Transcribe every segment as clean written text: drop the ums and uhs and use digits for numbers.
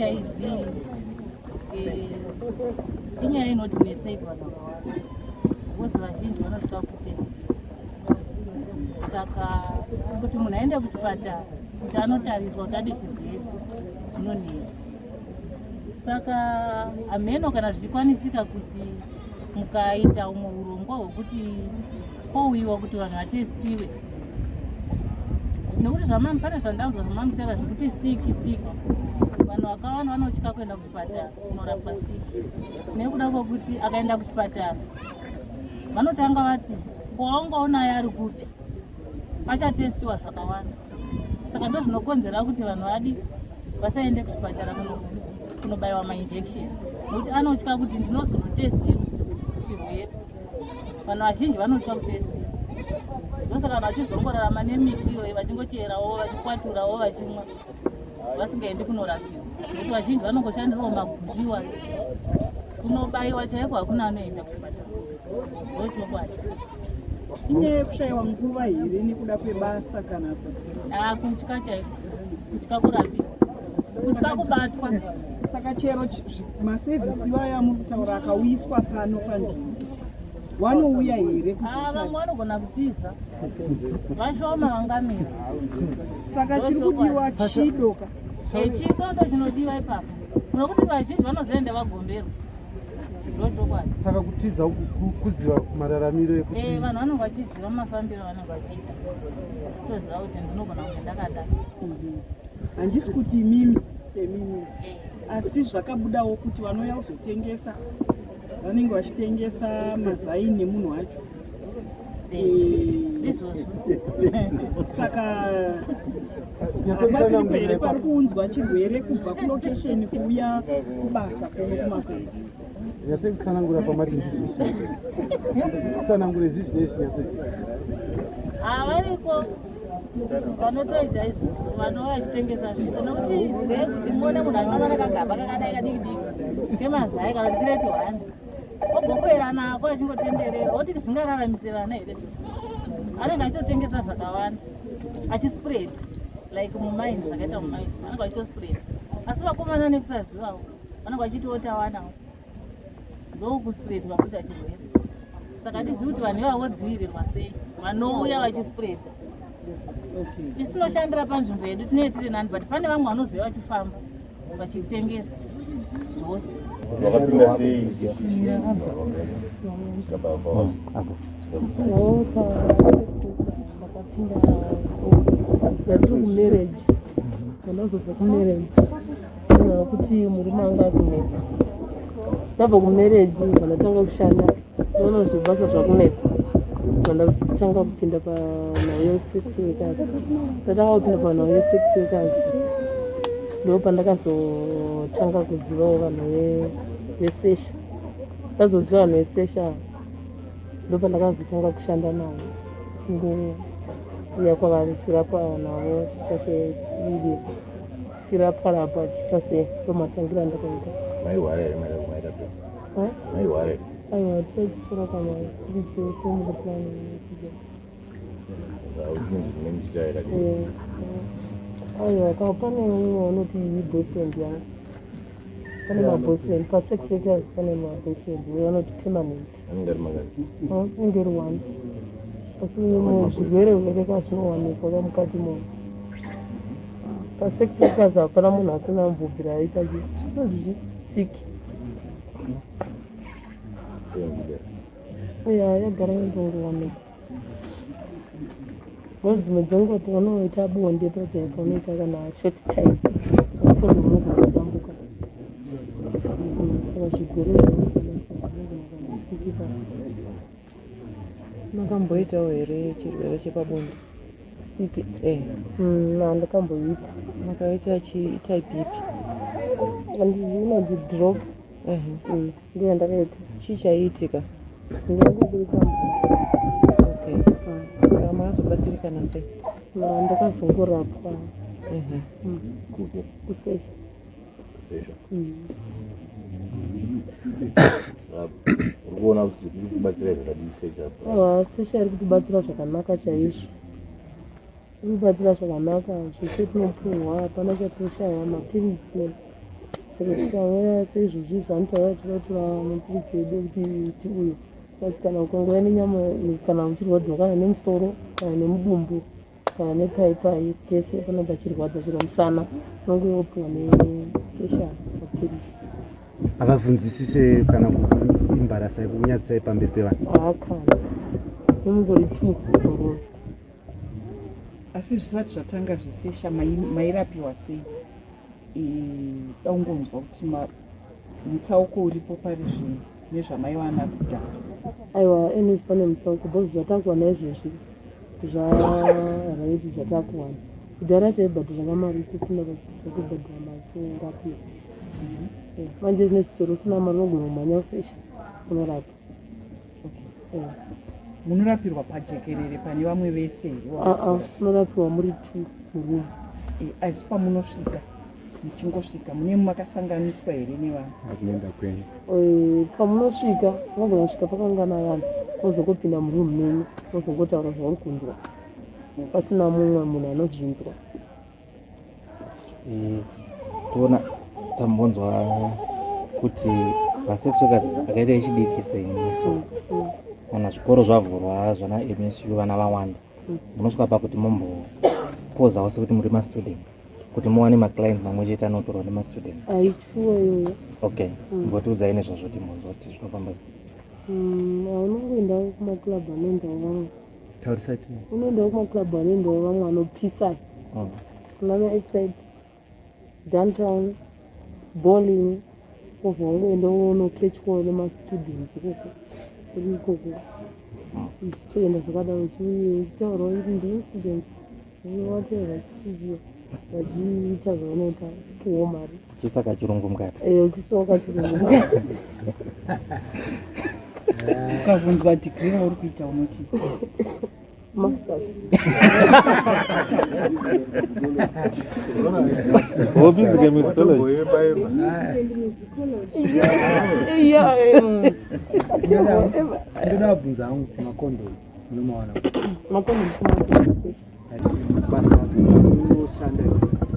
yeHIV inyaya inotinetsei kuvanhu vakawanda, because vazhinji vanosvika kutestiwa. Saka kuti munhu aende kuchipatara kuti anotariswa kuti ade chirwere zvinonetsa. Saka hameno kana zvichikwanisika kuti mukaita umwe urongwa hwekuti kouyiwa kuti vanhu vatestiwe, nekuti zvamami pane zvandanzwa zvamamutaura zvekuti siki siki, vanhu vakawanda vanotya kuenda kuchipatara kunorapwa siki nekuda kwekuti akaenda kuchipatara vanotanga vati, "Ko wanga unaye ari kupi?" Achatestiwa zvakawanda. Saka ndo zvinokonzera kuti vanhu vadi vasaende kuchipatara kunobayiwa mainjection, nekuti anotya kuti ndinozonotestiwa chirwere. Vanhu vazhinji vanotya kutestiwa, ndosaka vanhu vachizongorarama nemiti iyoyo, vachingocherawo, vachikwaturawo, vachimwa, vasingaendi kunorapiwa, nekuti vazhinji vanongoshandiswa maguchiwa. Kunobayiwa chaiko hakuna anoenda kuchipatara, ndochokwadi. Inyaya yekushayiwa nguva here nekuda kwebasa, kana kuti? Ah, kutya chaiko, kutya kurapiwa, kutya kubatwa. Saka chero masevhisi iwayo amuri kutaura akauyiswa pano panzvimbo, vanouya here? Ah, vamwe vanogona kutiza, vashoma vangamira. Saka chiri kudiwa chidoka? Chido ndo chinodiwa ipapo, nokuti vazhinji vanozoenda vagomberwa, ndochokwadi. Saka kutiza uku kuziva mararamiro ekuti Vanhu vanenge vachiziva mafambiro avanenge vachiita, toziva kuti ndinogona kunge ndakada. Handisi kuti imimi semimi, asi zvakabudawo kuti vanouya kuzotengesa vanenge vachitengesa mazai nemunhu wacho. Ndizvozvo. Saka hapasiripo here pari kuunzwa chirwere kubva kulocation kuuya kubasa kuno kumakomba? Nyatsei kutsanangura pamati ndizvo, kutsanangura izvi zvinei zvinyatsei. Havariko vanotoita izvozvo, vanouya vachitengesa zvese, nokuti dzirei kuti muone munhu achifamba nakagaba kakadai kadiki diki kemazai kana kuti crate one, ogokwera nako achingotenderera, oti zvingararamise vana here? Anenge achitotengesa zvakawanda, achispread like mumaini, zvakaita mumaini, vanenge vachitospread. Asi vakomana nekusazivawo vanenge vachitiwo tawanawo, ndokuspreadwa kuita chirwere. Saka hatizivi kuti vanhu ivavo vodzivirirwa sei, vanouya vachispreada. Isu tinoshandira panzvimbo yedu, tinee tiri nani, but pane vamwe vanoziva vachifamba vachitengesa zvose. Wakapinda sei? Ndakapinda ndatiri kumarriage. Ndandazobva kumarriage kuti murume anga akunetsa. Ndabva kumarriage, ndatanga kushanda, ndaona zvibasa zvakunetsa, ndatanga kupinda panhau yesex workers. Ndatanga kupinda panhau yesex workers, ndo pandakazotanga kuzivawo vanhu vesesha. Ndazoziva vanhu vesesha, ndo pandakazotanga kushanda navo, chingouya kwavari, chirapa navo, chiita sechiidi, chirapwa rapwa, chiita se ndo matangira andakaita. Maihwara here? Maita kumaita pe? Eh? Maihwara here? Aiwa, tichachitora kamapiritsi efamily planning. Zvinenge muchiita yakadii? Aiwa, ka pane umwe vanoti boyfriend yangu. Pane maboyfriend pasex workers, pane maboyfriend uye vanoti permanent. Anenge ari mangani? Inenge iri one, asi zvirwere zvereka zvinowanikwa ka mukati mo pasex workers. Hapana munhu asina mbobvira aita chi chinonzi chi sick. Sengida. Ya, yagara yondongowanikwa, because dzimwe dzenguva paunoita bonde pape, paunoita kana short time, condom unogona kudambuka. Saka zvirwere zvakasiyana siyana unogona kuwana siki pa Makamboitawo here chirwere chepabonde? Siki? Eh. Na ndakamboita. Makaita chitype ipi? Handizivi, inonzi drop. Ndiyo yandakaita. Chii chaiitika? Ndingangoburitsa mvura. Okay, saka makazobatsirikana sei? Na ndakazongorapwa. Kupi? Kusesha. Kusesha. Saka uri kuona kuti iri kubatsira zvakadii sesha? Aiwa, sesha iri kutibatsira zvakanaka chaizvo, iri kubatsira zvakanaka. Zvese tinopuhwa, hapana chatinoshaya, mapiritsi. Chero tikauya seizvozvi zvanotaura tinoda kutora mapiritsi edu ekuti tiuye but kana ukangouya nenyama kana uchirwadziwa kana nemusoro kana nemudumbu kana nepai pai pese panenge pachirwadza chero musana unongouya wopiwa nesesha mapiritsi. Havabvunzisise kana kuimbarasai kukunyadzisai pamberi pevanhu? Haakana nemungori two murume. Asi zvisati zvatanga zvesesha mairapiwa sei? Da kungonzwa kuti mutsauko uripo pari zvino nezvamaiwana kudhara. Aiwa, anyways pane mutsauko because zvatakuwana izvezvi zvaraiti zvatakuwana kudhara taibhadhara kamari kupinda pachibhadhara mari kurapiwa. Manje zvinezi chero usina mari unogona kumhanya kusesha unorapwa. Okay. Munorapirwa pajekerere pane vamwe vese here? Aa, munorapiwa muri two muroom. Asi pamunosvika muchingosvika mune makasanganiswa here nevanhu? Akuenda kwenyu. Pamunosvika unogona kusvika pakaungana vanhu wozongopinda muroom menyu wozongotaura zvauri kunzwa pasina mumwe munhu anozvinzwa. Toona tambonzwa kuti masex workers akaita echidiki seiniso kana zvikoro zvavhurwa zvana MSU vana vawanda munosvika pakuti mumbopozawo sekuti muri mastudents kuti muwane maclients mamwe chete anotorwa nemastudents. Aichuwa iyoyo. Okay, mbotiudzai nezvazvo timbonzwa kuti zvinofamba sei. Unongoendawo kumaclub anoendawo vamwe. Taurisai ti. Unoendawo kumaclub anoendawo vamwe anopisa. Kunana Excite, Downtown, Bowling, wobva wangoendawo unokechwawo nemastudents ikoko uri ikoko uchitoenda zvakadaro uchitaurawo kuti ndiri students whatever chichichi vachiita zvavanoita uchipiwawo mari Uchiisa kachirungu mukati. Uchisawo kachirungu mukati. Ukabvunzwa degree rauri kuita unoti? Masters. Music and musicology. Ndoda kubvunza hangu kuti makondomu munomawana? Makondomu kumakondomu. Basa munoshanda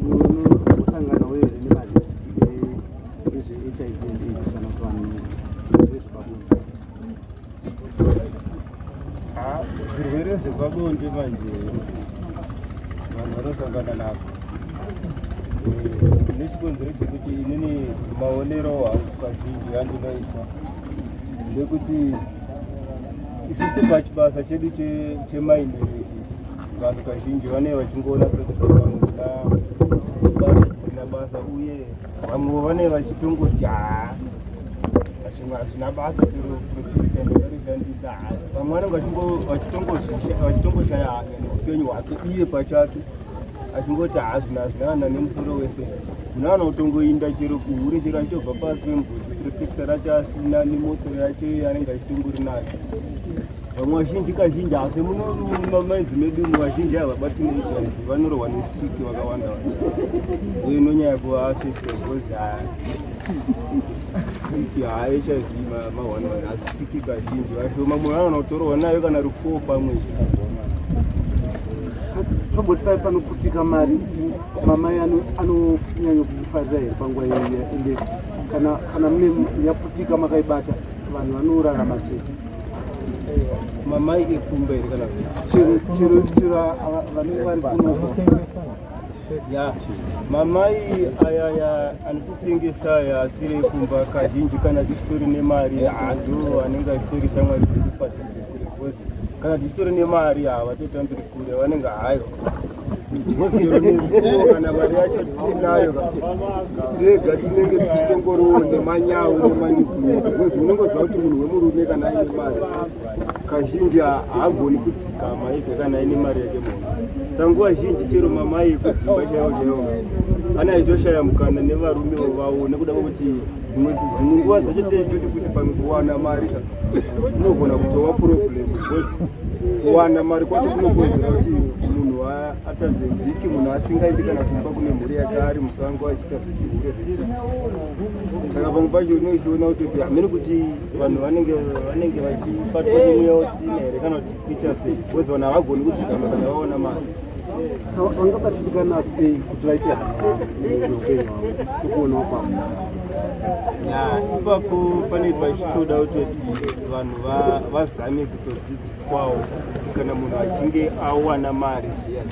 munosangana here nemariski ezve-HIV and AIDS kana kuti vanhu vezvepabonde? Zvirwere zvepabonde manje vanhu vanosangana nazvo nechikonzero chekuti inini maonero hangu kazhinji andinoita ndekuti isusu pachibasa chedu chemaini ichi vanhu kazhinji vanee vachingoona sekuti pamwe basa chisina basa, uye vamwe vanee vachitongoti haa zvimwe hazvina basa chero protector ndingarishandisa. Vamwe vanenge vachitongoshaya hanya neupenyu hwake iye pachake, achingoti hazvina hazvina kana nemusoro wese. Munhu anotongoinda chero kuhure chero achitobva pasi pemugodhi, protector racho asina, nemoto yacho iye anenge achitongori nayo. Vamwe vazhinji kazhinji asi munomaidzi medu vazhinji havabatwi neHIV, vanorohwa nesiki vakawanda uye inonyanya kuvaafecta because siki haa HIV mahwani vanhu, asi siki kazhinji vashoma munhu anoona kutorohwa nayo kana rufoo pamwedzi. Tomboti pai panoputika mari, mamai anonyanya kufarira here panguva iyoyo? Ende kana mune yaputika makaibata, vanhu vanorarama sei? Mamai ekumba here kana chero vanenge vari kunoko? Ya, mamai ayaya anototengesa aya asiri ekumba kazhinji kana tichitori nemari hando anenge achitori shamwari dzedu padhuze kure, because kana tichitori nemari havatotambiri kure, vanenge hayo because chero nesuwo kana mari yacho tiinayo tega tinenge tichitongoriwo nemanyau nemanyukunyuku, because unongoziva kuti munhu wemurume kana aine mari kazhinji haagoni kudzikama ega kana aine mari yake munhu. Saka nguva zhinji chero mamai ekudzimba chaivo chaivo ane aitoshaya mukana nevarume vavo nekuda kwekuti dzimwe dzimwe nguva dzacho techitoti futi pamwe kuwana mari unogona kutova problem, because kuwana mari kwacho kunokonzera kuti munhu atadze vhiki munhu asingaendi kana kumba kune mhuri yake ari musango achiita zvechihure zvechi. Saka pamwe pacho unochiona kutoti hamene kuti vanhu vanenge vachibatwa nemweya watsvina here kana kuti kuita sei, because vanhu havagoni kudzikama kana vaona mari. Saka vangabatsirikana sei kuti vaite hanya neupenyu hwavo sekuonawo kwavo? Ya, ipapo pane pachitoda kutoti vanhu vazame kutodzidziswawo kuti kana munhu achinge awana mari zviya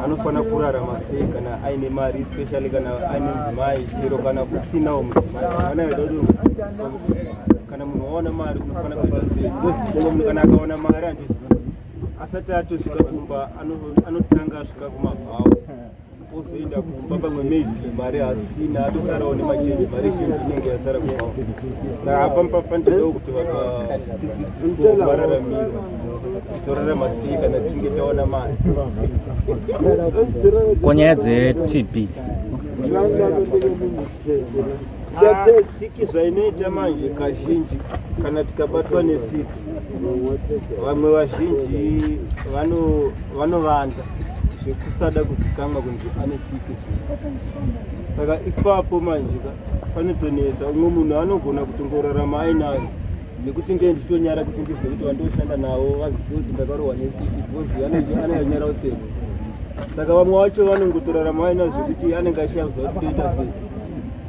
anofanira kurarama sei kana aine mari, especially kana aine mudzimai, chero kana kusinawo mudzimai vana vaida kutodzidziswa kuti kana munhu wawana mari unofanira kuita sei, because mumwe munhu kana akawana mari handizvo asati atosvika kumba anotanga asvika kumabhawa ozoenda kumba, pamwe maybe mari asina atosarawo nemachenji, mari zhinji inenge yasara kubhawa. Saka apa panotodawo kuti tidzidziswe mararamiro, kuti torarama sei kana tichinge tawana mari. Ko nyaya dzeTB? Siki zvainoita manje, kazhinji kana tikabatwa nesiki, vamwe vazhinji vanovanda zvekusada kuzikamwa kunzi ane siki zviya. Saka ipapo manje ka panotonetsa. Umwe munhu anogona kutongorarama ainayo nekuti ndiye ndichitonyara kuti ndizive kuti vandoshanda navo vazive kuti ndakarohwa nesiki, because anonyarawo seko. Saka vamwe vacho vanongotorarama vainayo zvekuti anenge achiyakuziva kuti toita sei,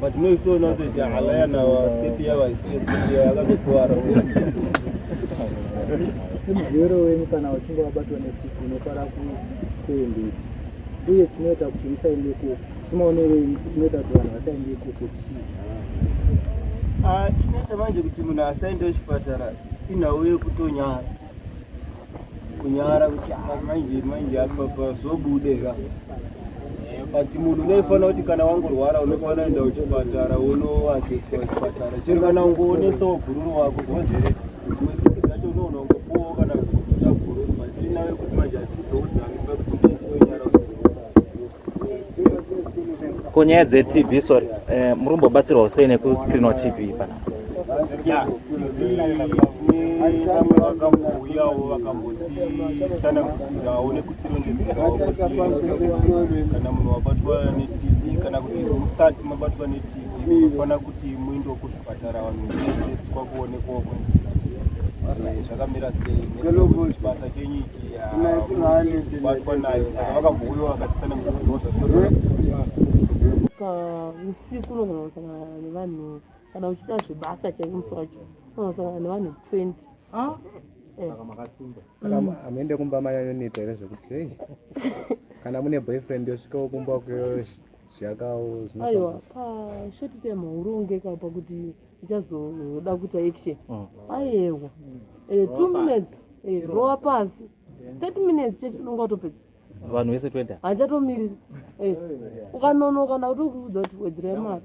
but unoitoona kutoti halaya nawa step yavo haisiyo step yavo, akatokuwara. Semuziviro wenyu, kana uchinge wabatwa nesiki unofara kuendepi, uye chinoita kuti musaende ikoko, semaonero enyu, chinoita kuti vanhu vasaende ikoko chii? Ah, chinoita manje kuti munhu asaende kuchipatara inhau yekutonyara, kunyara kuti ah, manje manje apa zvobude ka. But munhu unofanira kuti kana wangorwara unofanira kuenda kuchipatara, unoaseswa kuchipatara, chero kana ungoonesawo bhururu wako, because dzimwe siki dzacho unoona ungopuwawo kana kuita bhururu, but inayo yekuti manje hatizoudzani pakuti nditonyara. Ko nyaya dzeTB, sorry, muri kumbobatsirwawo sei nekuscreenwa TB pana? Ya, TB tine vamwe vakambouyawo vakambotitsanangudzirawo nekutirondedzerawo kuti kana munhu wabatwa neTB kana kuti musati mabatwa neTB munofanira kuti muendewo kuzvipatara, vanhu testwa kuonekwawo kunzi zvakamira sei nekuti chibasa chenyu ichi kubatwa nayo. Saka vakambouyawo vakatitsanangudzirawo zvatinofanira kuita. Usiku unogona kusangana nevanhu, kana uchida zvebasa chaiko, musi wacho unogona kusangana nevanhu 20. Saka hamuende kumba manyanyoneta here zvekuti ei kana mune boyfriend yosvikawo kumba zvakawo? Aiwa, pashort time haurongeka pakuti uchazoda kuita action. Aiwa, 2 minutes, rova pasi, 30 minutes chete unonga watopedza. Vanhu vese 20? Handichatomiriri. Ukanonoka ndakutokuudza kuti wedzerai mari.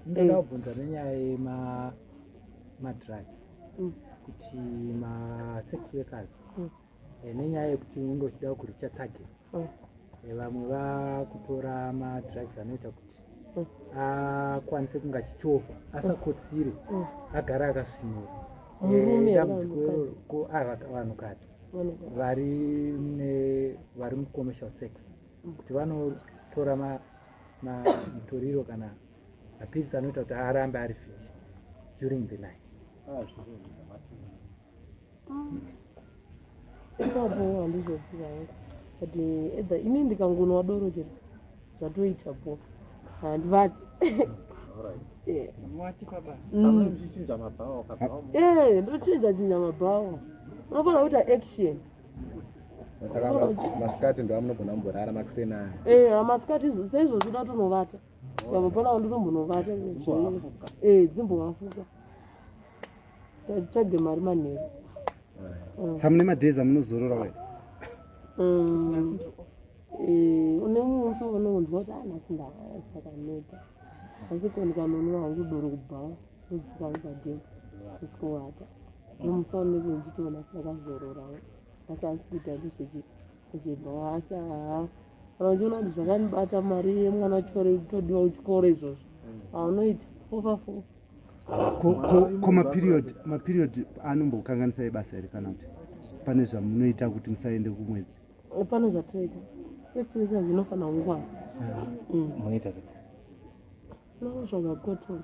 Ndoda kubvunza nenyaya yemadrugs kuti masex workers nenyaya yekuti unenge uchida kureacha target, vamwe vakutora madrugs anoita kuti akwanise kunge achichovha asakotsire, agare akasvinura. Murume? Dambudziko Vanhukadzi? iroro vanhukadzi Vanhukadzi. vari mucommercial sex kuti vanotora mutoriro kana mapirisi anoita kuti arambe ari fit during the night. Ipapo handizoziva hangu, but either ini ndikangonwa doro chete zvatoita po, handivati. Uchichinja mabhawa ukabva? Ndochinja chinja mabhawa, unofanira kuita action. Saka masikati ndo amunogona kumborara makuseni aya? Masikati seizvozvo ndatonovata apa pana ndotombonovata, dzimbovafuka, titsvage mari manheru. Saka mune madays amunozorora we? Une musi unonzwa kuti anhasi ndakaneta, asi ko ndikanonwa hangu doro kubhawa ndodzika hangu padheni ndisikovata, nomusi waunenge uchitiwo nhasi ndakazororawo, asi handisi kuita ndezvechibhawa. Asi haa, kana uchiona kuti zvakandibata, mari yemwana wechikoro todiwa kuchikoro, izvozvo haunoita fofa fofa. Ko maperiod anombokanganisai basa here, kana kuti pane zvamunoita kuti musaende kumwedzi? Pane zvatinoita, sex workers inofanira kungwana. Munoita sei? Unotsvaga cotton,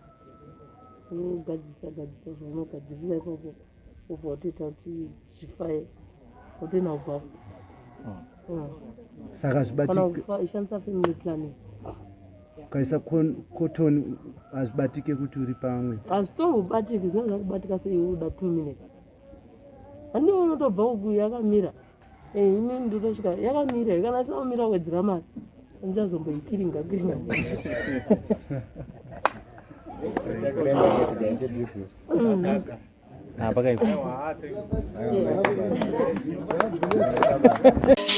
unogadzisa gadzisa zvaunogadzirisa ipapo, wobva watoita kuti zvifaye, wotoenda kubhawa. Saka zvibatike kushandisa family planning. Ukaisa cotton hazvibatike kuti uri pamwe. Hazvitombobatiki, zvinenge zvakubatika sei uda 2 minutes. Handiwe unotobva uku yakamira. Eh, ini ndotosvika yakamira, kana isina kumira wedzera mari. Andichazomboikiringa kiringa. Ah, pakaipa. Yeah.